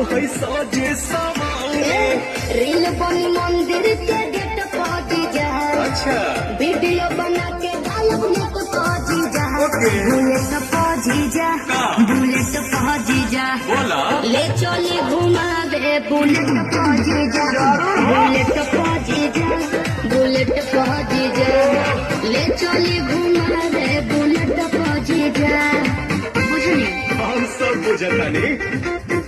है सजे सवारे। रील बनी मंदिर के गेट पहुंची जा। अच्छा। वीडियो बना के डालब नेट पहुंची जा। ओके। बुलेट पहुंची जा। का? बुलेट पहुंची जा। बोला। ले चली घुमा दे बुलेट पहुंची जा। बुलेट पहुंची जा, बुलेट पहुंची जा, ले चली घुमा दे बुलेट पहुंची जा। बुझली? हम सब बुझतानी।